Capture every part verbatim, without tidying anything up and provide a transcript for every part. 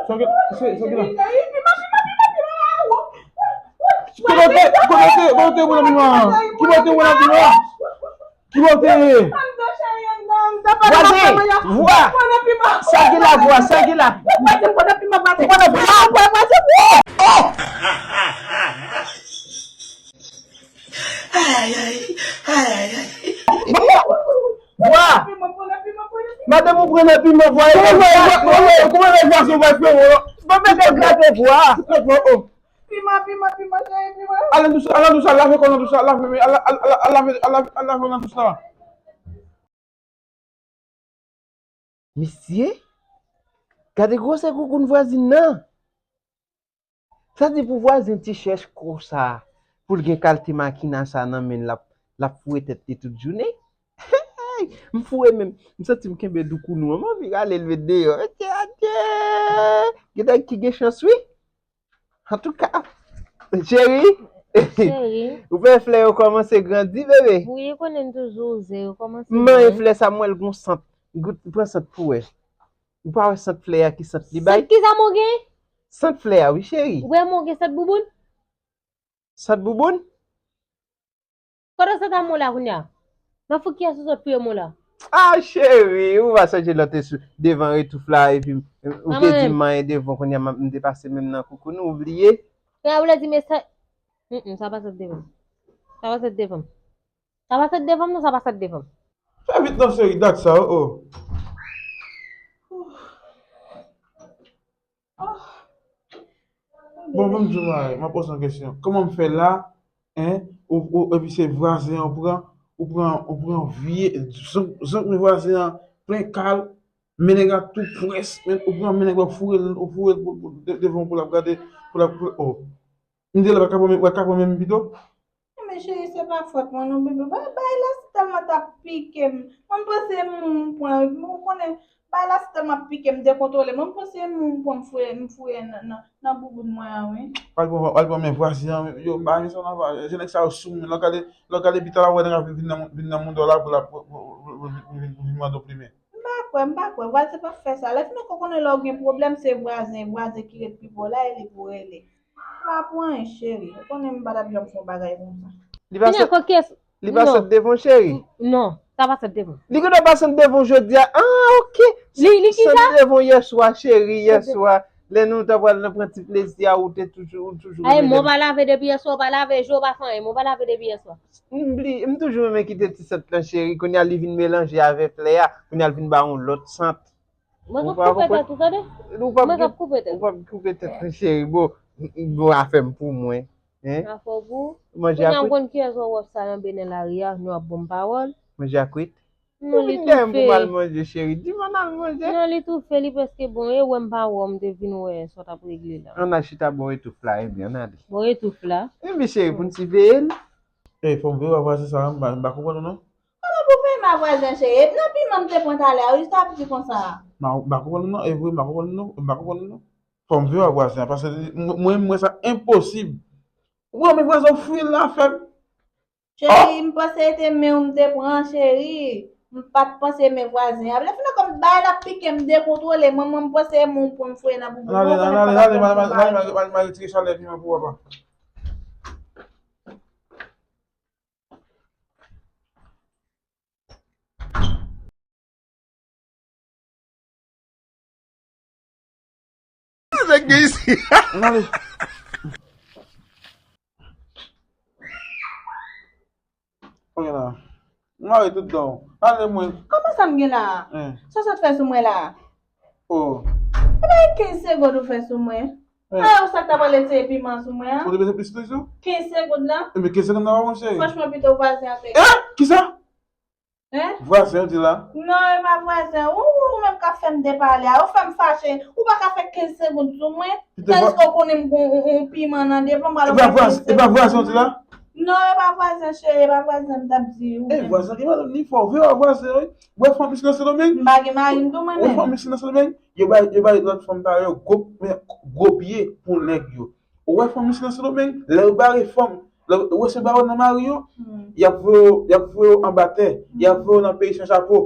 Sa ki, se, sa ki la? Ki bò te, bò te, bò te, bò te, bò te, bò te, bò te, bò te, bò te, bò te. Ki bò te ye? Vwazen! Vwa! Sa ki la, vwa? Sa ki la? Ou pa di m pran nan piman, vwazen. Ou pran nan piman, vwazen. Ay, ay, ay. Vwa! Madanm ou pran nan piman, vwa! Kòman vwa, vwa, vwa, kòman vwa, vwa, vwa, frè, vwa? Mwen mete grate vwa! Piman, piman, piman, cheri, piman. Al nan douch, al nan douch, al lave kò w nan douch la, al lave, al, al, al, al lave, al lave, al lave nan douch la. Mesye, gade gwosè koukoun vwazin nan. Sa di pou vwazen ti chèch konsa, pou l gen kalite makina sa nan men l, l ap, l ap foure tèt li tout jounen. M foure menm, m santi m kenbe doukounou an, m anvi rale l met deyò. Mesye, adye! Gen nèg ki gen chans, wi. Antouka, cheri, Cheri, ou fè flè yo kòmanse grandi, bebe. Wi, ou konnen m toujou zen, yo kòmanse M manyen manyen. Flè sa, m wè l gon sant. Gout, pran sant pou wè. Ou pa wè sant flè a ki sant li bay? Sant ki sa mwen gen? Sant flè a, wi, cheri. Ou wè mwen gen sant bouboun? Sant bouboun? Kote w sot a mwen la kounye a? Nan fou kiyès ou sot touye mwen la? Ah, cheri, ou pa sonje lè w te sou, devan Retouf la, epi ou te di m manyen devan, kounye a m ap, m te pase menm nan koukoun ou, ou bliye? Kounye a ou vle di m e sa, mm, mm, sa pa sot devan m. Sa pa sot devan m. Sa pa sot devan m, non, sa pa sot devan m. Fè vit non, cheri, dat sa, oh, oh. Bon, ban m di w bagay, m ap poze yon kesyon. Kòman m fè la, en, ou, ou, epi se vwazen an ou pran, ou pran, ou pran vye, zon, zon men vwazen an plen kal, men nèg la tou près, men ou pran men nèg la ou foure l, ou foure l pou, pou, de-, devan pou l ap gade, pou l ap, pou, oh. M di l pa ka pran men, pa ka pran men m pito. Men cheri, se pa fòt mwen non, bebe. Ba-, bagay la tèlman t ap pike m. Mwen m panse mou m pran, ou konnen, bagay la tèlman ap pike m, dekontwole. Mwen m panse mou m pran, m fouye, m fouye nan, nan, nan bouboun mwen an, wi. Al pran, al pran men vwazen an, yo, m pa renmen sa nan vwazen. Nèg sa yo sou moun. Lè w gade, lè w gade pita la, w wè nèg la vin, vin nan, vin nan mouda w la pou l ap, pou, pou, pou, pou, pou vin mande w plimen. M pa kwè, m pa kwè. Vwazen p ap fè sa. Lè fini, ou konnen lè w gen pwoblèm, se vwazen, vwazen ki ret pi pwòl la, e li pou rele. Pa pou anyen, cheri. Ou konnen m pa t ap janm fè yon bagay konsa. Li pa sot, li pa sot devan w, cheri? Non, sa pa sot devan m. Li gentan pa sot devan w jodi a. Ah, ok. Li, li ki sa? Sot devan w yèswa, cheri, yèswa. Lè nou ta pral nan pran ti plezi a, ou te toujou, ou toujou rele m. Ay, men w pa lave depi yèswa, w pa lave, je w pa fè anyen, men w pa lave depi yèswa. M bli-, m toujou renmen kite ti sant lan, cheri. Kounye a, li vin melanje avè flè a. Kounye a, l vin ba yon lòt sant. Mwen k ap koupe tèt ou, tande? Mwen k ap koupe tèt ou. Ou p ap koupe tèt mwen, cheri. Bon, bon, afè m pou mwen. Hein? Afè w pou ou? Manje a kwit. Kounye a, m konn kiyès wè w ap sa nan Benin lari a, nou ap ban m pawòl. Manje a kwit. Non, li toufe. Pou m al manje, cheri. Di m ann al manje. Non, li toufe, li prèske bon. E wè m pa wè w, m te vin wè sa w t ap regle la. Ann al chita bò Retouf la, ebyen, ann ale. Bò Retouf la? Ebyen, cheri, pou n siveye l. Ey, fò m veye w a vwazen sa, m pa, m pa konprann ou non. Kòman pou veye m a vwazen, cheri? Epi nan piman m te pran talè a, wi, sa ap di konsa. M pa, m pa konprann ou non, e vre, m pa konprann ou non, m pa konprann ou non. Fò m veye w a vwazen an, paske mwen, mwen, mwen, sa enposib. Ou wè men vwazen w fouye l nan afè m. Cheri, m panse se te men w m te pran, cheri. M pa t panse men vwazen an. Lè fini kòm bagay la pike m dekontwole, mwen, mwen, m panse se men w pran m fouye nan bouboun mwen, konnen m pa t ap janm fè yon bagay. Al retire chalè piman pou w apa. Nèg gen isi. Ann ale. Ok la. Mare tout dan w. Ale mwen. Kòman sa m gen la a? Hein. Sa w sot fè sou mwen la a? Oh. E pa kenz segonn ou fè sou mwen. Hein. A, ou sa k ta pral eseye piman sou mwen an? Ou te bezwen plis toujou? Kenz segonn lan? Ebyen kenz segonn nan pa bon, cheri. Franchman, pito vwazen an te. Eh! Kisa? Hein? Vwazen, ou di la? Non, e pa vwazen. Ou, ou, ou menm k ap fè m depale a. Ou fè m fache. Ou pa ka fè kenz segonn sou mwen. Tandiske ou konnen m gon yon, yon piman nan devan m, alò fè kenz segonn sou mwen. E pa vwazen, ou di la? Non, e pa vwazen, cheri, e pa vwazen m t ap di ou menm. Eh, vwazen, ki madanm li fò, vre, vwazen, wi. Ou wè fanm isi nan Sendomeng? M pa gen mari m tou, mwen menm. Ou wè fanm isi nan Sendomeng? Yo bay, yo bay lòt fanm pa yo gwo, men gwo pye pou nèg yo. Ou wè fanm isi nan Sendomeng, lè yo bare fanm, lè yo resevwa yo nan mari yo, hmm, y ap voye yo, y ap voye yo anba tè, y ap voye yo nan peyi san chapo.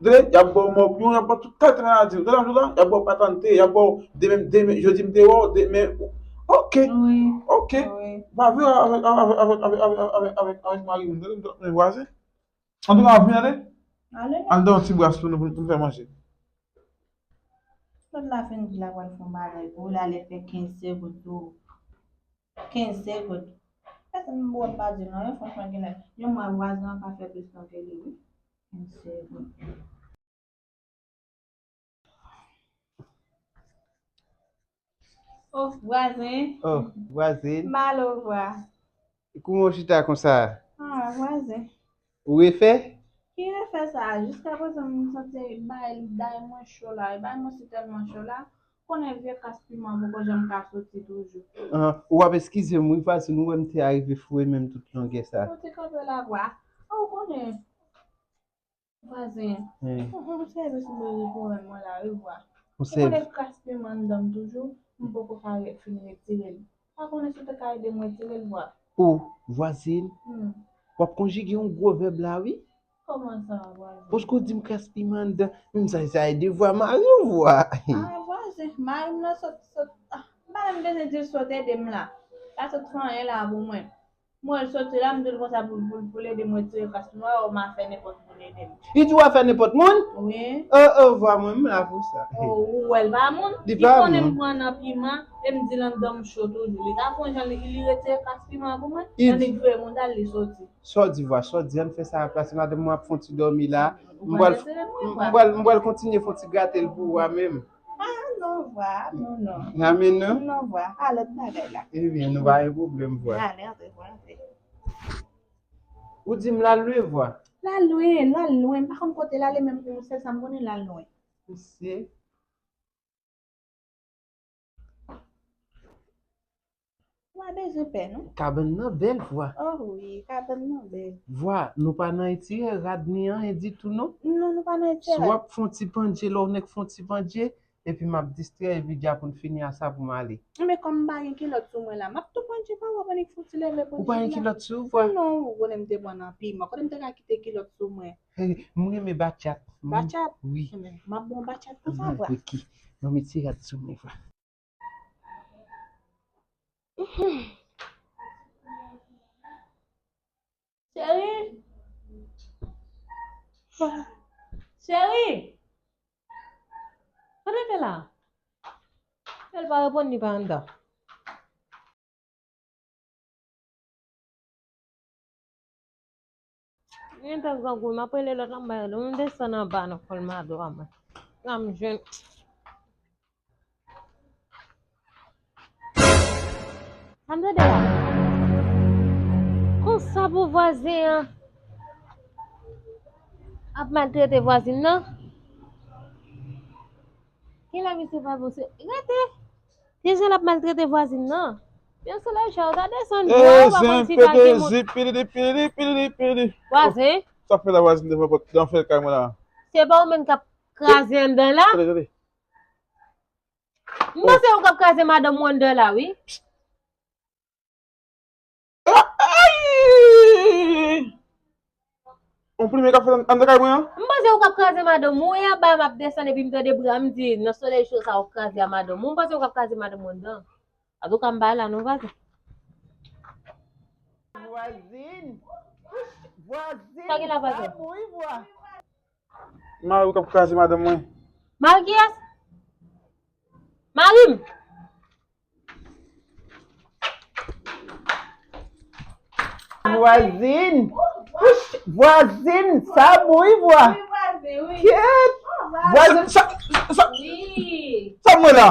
Tande, y ap ba w mòbyon, y ap ba w tout kalite maladi. Ou tande sa m di w la? Y ap ba w patante, y ap ba w demen, demen, jodi m te wè w, demen. Ok, wi, ok. Wi. Pa vre avèk, avèk, avèk, avèk mari m. Tande, m t ap men vwazen. Antouka, w ap vin ale? Ale. Al nan yon ti bras pou nou, pou n, pou n fè manje. Lòt la fin di la pral fè yon bagay pou ou, la lè fè kenz segonn tou. Kenz segonn. Pèsonn m wè m pa di l anyen, franchman, genlè. Yon mwa vwazen an ka fè plis tan ke li, wi. Kenz segonn. Oh, vwazen. Oh, vwazen. Mal ou vwa. Kouman w chita konsa? Ah, vwazen. Ou refè? Ki refè sa? Jiskaprezan, m santi bay, bay mwen cho la. Bay mwen si tèlman cho la. Konnen vye kras piman poko janm ka soti toujou. Ah, ou ap eskize m, wi, vwazen, ou wè m te arive foure men m tout longè sa. Ou te kanpe la vwa. Ah, ou konnen. Vwazen, hmm, yon, yon sèvis m bezwen pou mwen la, wi, vwa. Yon sèvis. Ou konnen kras piman anndan m toujou, m poko ka re-, fin retire l. Pa konnen si w te ka ede m retire l, vwa. O, vwazen, hmm, w ap konjige yon gwo vèb la, wi. Kòman sa, vwazen? Paske w di m kras piman anndan, menm sa, sa e devwa mari w, vwa. Ah, vwazen, mari m nan sot, sot, ah, m pa menm bezwen di l sot ede m la. Pa sot fè anyen la pou mwen. Mwen, l soti la, m di l konsa pou, pou, pou l ede m retire kras nwa, ou m a fè nenpòt moun ede m. Li di w a fè nenpòt moun? Wi. Oh, oh, vwa mwen, m la pou sa. Oh, ou wè l pa moun? Li pa moun. Li konnen m pran nan piman, e m di l anndan m cho toujou. Li ta fè yon jan, li, li retire kras piman pou mwen, annik voye moun dal, li soti. Sa w di, vwa, sa w di, ann fè sa a plas madanm mwen ap fè yon ti dòmi la. M pral, m pral, m pral kontinye fè yon ti grate l pou ou a menm. Ah, non, vwa, non, non. Amen, non? Non, vwa, pa lòt bagay la. Ebyen, nou pa gen pwoblèm, vwa. Ale, antre, vwa, antre. Ou di m l al lwen, vwa? L al lwen, l al lwen. M pa konn kote l ale menm, pou sèl sa m konnen, l al lwen. Mesye. Ou pa bezwen pè, non? Kabann nan bèl, vwa. Oh wi, kabann nan bèl. Vwa, nou pa nan etire rad ni anyen ditou, non? Non, nou pa nan etire rad. Si w ap fè yon ti pandje, lè w nèk fè yon ti pandje, epi m ap distrè, epi dja pou n fini a sa pou m ale. Men kòm m pa gen kilòt sou mwen la, m ap tou pandje pa w, w ap annik fè yon ti leve pou n fini a. Ou pa gen kilòt sou ou, vwa? Non, ou konnen m te pran nan piman. Kote m te ka kite kilòt sou mwen? Hey, m renmen batchat. Batchat? Wi. M ap bon batchat pou sa, vwa. Ok. Ban m ti rad sou mwen, vwa. Cheri! Cheri! Sa w te fè la? Lè l pa reponn, li pa anndan. Gentan grangou, m ap rele lòt la, m bay rele. M desann anba nan Kolmado a mwen. La m jwenn. Sa m tande la? Konsa pou vwazen an ap maltrete vwazin nan? Kilè misye pa bon se rete. Deja l ap maltrete vwazin nan. Yon solèy cho, ou ta desann bwa, ou pa konn si pa gen moun. Vwazen. Sa fè la vwazin devan pòt, devan fè kay mwen la? Se pa ou menm k ap kraze anndan la? Tande, tande. M panse ou k ap kraze madanm ou anndan la, wi. Ay! On plimen k ap fèt anndan kay mwen an? M panse ou k ap kraze madanm ou, e anba m ap desann epi m tande bri a, m di, nan solèy cho sa ou kraze a madanm ou. M panse ou k ap kraze madanm ou anndan. Antouka, m pa la non, vwazen. Vwazin! Vwazin! Sa gen la, vwazen? Sa bouyi, vwa. Mari w k ap kraze madanm mwen. Mari kiyès? Mari m! Vwazin! Vwazin! Sa bouyi, vwa! Wi, vwazen, wi. Kyèt! Vwazen, sa, sa, sa m wè la?